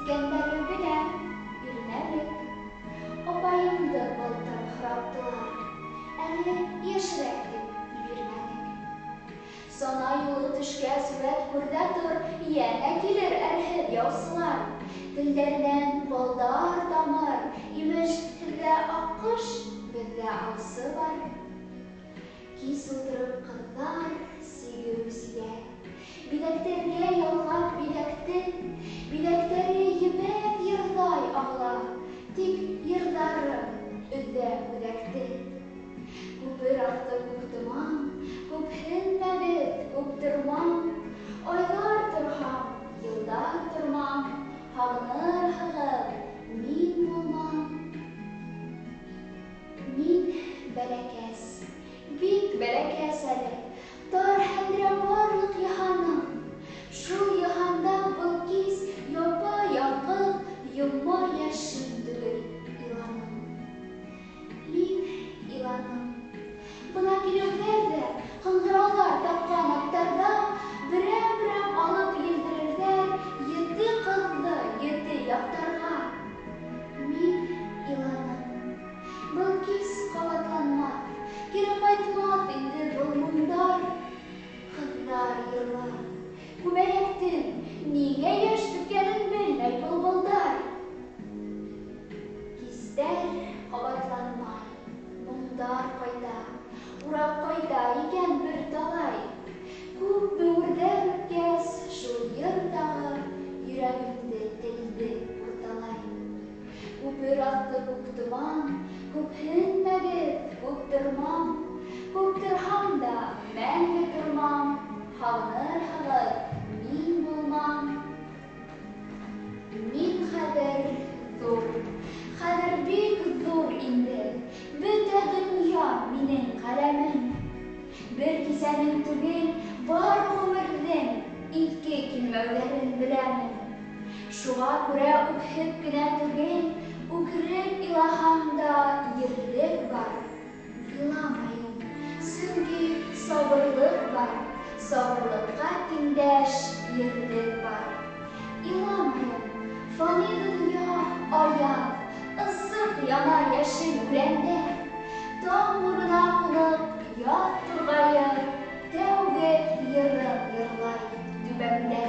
Киткәндәре беләм, бирмәнек. Апайымды былтыр һораптылар, әле йәшерәк дип бирмәнек. Сана юлы төшкәс, вәт күр дә тор, янә килер әрһеҙ яусылар. Телдәренән балдар тамыр, имеш, һеҙҙә аҡҡош, беҙҙә аусы бар. Кис ултырып ҡыҙҙар сигеү сигә, биҙәктәргә ялғап биҙәкте, биҙәктәре ебәк йырҙай ағыла, тик йырҙары өҙә үҙәкте. Күпер аҫты күк томан, күпһенмәгеҙ, күп тормам, айҙар торһам, йылдар тормам, һағынырһығыҙ, мин булмам. Мин бәләкәс, бик бәләкәс әле, тар һәндерә барлыҡ йыһаным. Шул йыһанда был кис япа-яңғыҙ йома йәшем түгел иланым. Мин иланым. Бына килерҙәр ҙә, ҡыңғырауҙар таҡҡан аттарҙа берәм-берәм алып елдерерҙәр ете ҡыҙҙы ете яҡтарға. Мин иланым. Был кис ҡабатланмаҫ, кире ҡайтмаҫ инде был моңдар. Ҡыҙҙар йырлар. Күбәләктең нигә йәш түккәнен белмәй былбылдар. Кистәр ҡабатланмай, моңдар ҡайта, урап ҡайта икән бер талай. Күпме үрҙәр үткәс, шул йыр тағы йөрәгемде телде урталай. Күпер аҫты күк томан, күпһенмәгеҙ, күп тормам, күп торһам да мәңге тормам, һағынырһығыҙ, мин булмам. Мин хәҙер ҙур, хәҙер бик ҙур инде, бөтә донъя минең ҡәләмем. Бер кисәнең түгел, бар ғүмерҙең ике килмәүҙәрен беләмен. Шуға күрә үкһеп кенә түгел, үкереп илаһам да ерлек бар. Иламайым, сөнки сабырлыҡ бар, сабырлыҡҡа тиңдәш ерлек бар. Иламайым, фани донъя аяҙ, ысыҡ яна йәшел үләндә. Таң нурына ҡунып, яҙ турғайы тәүге йырын йырлай түбәмдә.